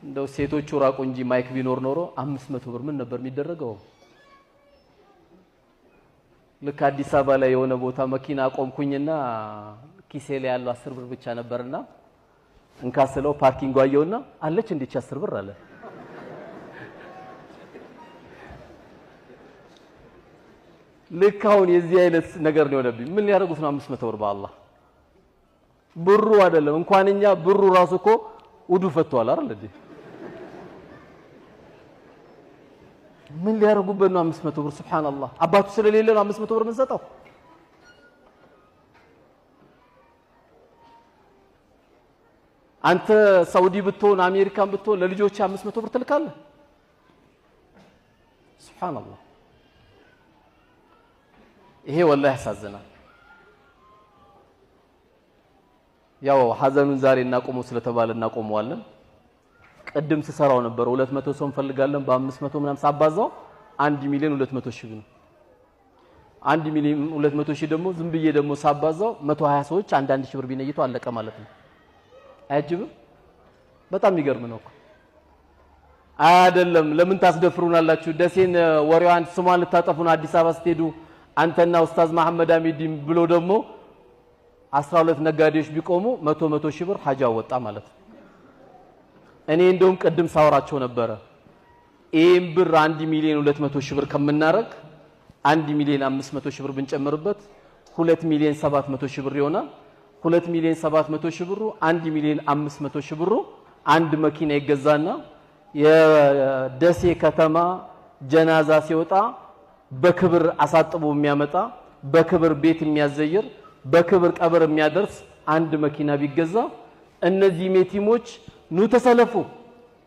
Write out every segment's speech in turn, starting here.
እንደው ሴቶቹ ራቁ እንጂ mic ቢኖር ኖሮ 500 ብር ምን ነበር የሚደረገው? ልክ አዲስ አበባ ላይ የሆነ ቦታ መኪና አቆምኩኝና ኪሴ ላይ ያለው 10 ብር ብቻ ነበርና እንካ ስለው parking አየውና አለች እንዴች 10 ብር አለ። ልክ አሁን የዚህ አይነት ነገር ነው የሆነብኝ። ምን ሊያደርጉት ነው 500 ብር? በአላህ ብሩ አይደለም እንኳን እኛ ብሩ ራሱ እኮ ውዱ ፈቷል አይደል እንዴ? ምን ሊያደርጉበት ነው 500 ብር? ሱብሃንአላህ አባቱ ስለሌለ ነው 500 ብር የምንሰጠው? አንተ ሳውዲ ብትሆን አሜሪካን ብትሆን ለልጆች 500 ብር ትልካለህ? ሱብሃንአላህ ይሄ ወላሂ ያሳዝናል። ያው ሐዘኑን ዛሬ እናቆመው ስለተባለ እናቆመዋለን። ቅድም ስሰራው ነበር 200 ሰው እንፈልጋለን በ500 ምናምን ሳባዛው 1,200,000 ነው። 1,200,000 ደግሞ ዝም ብዬ ደግሞ ሳባዛው 120 ሰዎች አንድ አንድ ሺህ ብር ቢነይቱ አለቀ ማለት ነው። አያጅብም? በጣም የሚገርም ነው እኮ። አይደለም ለምን ታስደፍሩናላችሁ? ደሴን ወሬዋን ስሟን ልታጠፉን አዲስ አበባ ስትሄዱ አንተና ኡስታዝ መሐመድ አሚዲን ብሎ ደግሞ 12 ነጋዴዎች ቢቆሙ 100 ሺህ ብር ሀጃ ወጣ ማለት ነው። እኔ እንደውም ቅድም ሳወራቸው ነበረ ይሄን ብር 1,200,000 ብር ከምናረግ 1,500,000 ብር ብንጨምርበት 2,700,000 ብር ይሆናል። 2,700,000 ብሩ 1,500,000 ብሩ አንድ መኪና ይገዛና የደሴ ከተማ ጀናዛ ሲወጣ በክብር አሳጥቦ የሚያመጣ በክብር ቤት የሚያዘይር በክብር ቀብር የሚያደርስ አንድ መኪና ቢገዛ እነዚህ ሜቲሞች ኑ ተሰለፉ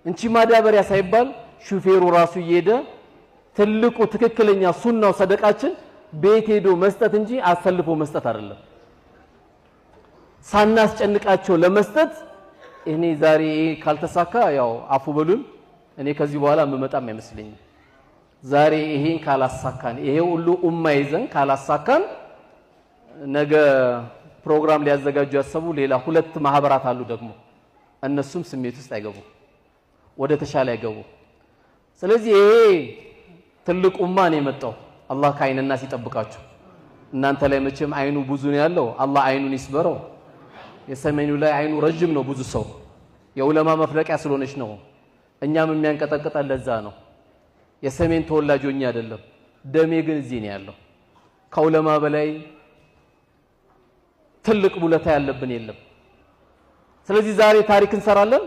እንቺ ማዳበሪያ ሳይባል ሹፌሩ ራሱ እየሄደ ትልቁ ትክክለኛ ሱናው ሰደቃችን ቤት ሄዶ መስጠት እንጂ አሰልፎ መስጠት አይደለም። ሳናስጨንቃቸው ለመስጠት እኔ ዛሬ ካልተሳካ ያው አፉ በሉን፣ እኔ ከዚህ በኋላ የምመጣም አይመስለኝም። ዛሬ ይሄን ካላሳካን ይሄ ሁሉ ኡማ ይዘን ካላሳካን ነገ ፕሮግራም ሊያዘጋጁ ያሰቡ ሌላ ሁለት ማህበራት አሉ ደግሞ እነሱም ስሜት ውስጥ አይገቡ፣ ወደ ተሻለ አይገቡ። ስለዚህ ይሄ ትልቅ ኡማ ነው የመጣው። አላህ ከአይንና ሲጠብቃችሁ። እናንተ ላይ መቼም አይኑ ብዙ ነው ያለው። አላህ አይኑን ይስበረው። የሰሜኑ ላይ አይኑ ረጅም ነው ብዙ ሰው የዑለማ መፍለቂያ ስለሆነች ነው። እኛም የሚያንቀጠቅጠን ለዛ ነው። የሰሜን ተወላጅ ሆኜ አይደለም፣ ደሜ ግን እዚህ ነው ያለው። ከዑለማ በላይ ትልቅ ውለታ ያለብን የለም። ስለዚህ ዛሬ ታሪክ እንሰራለን።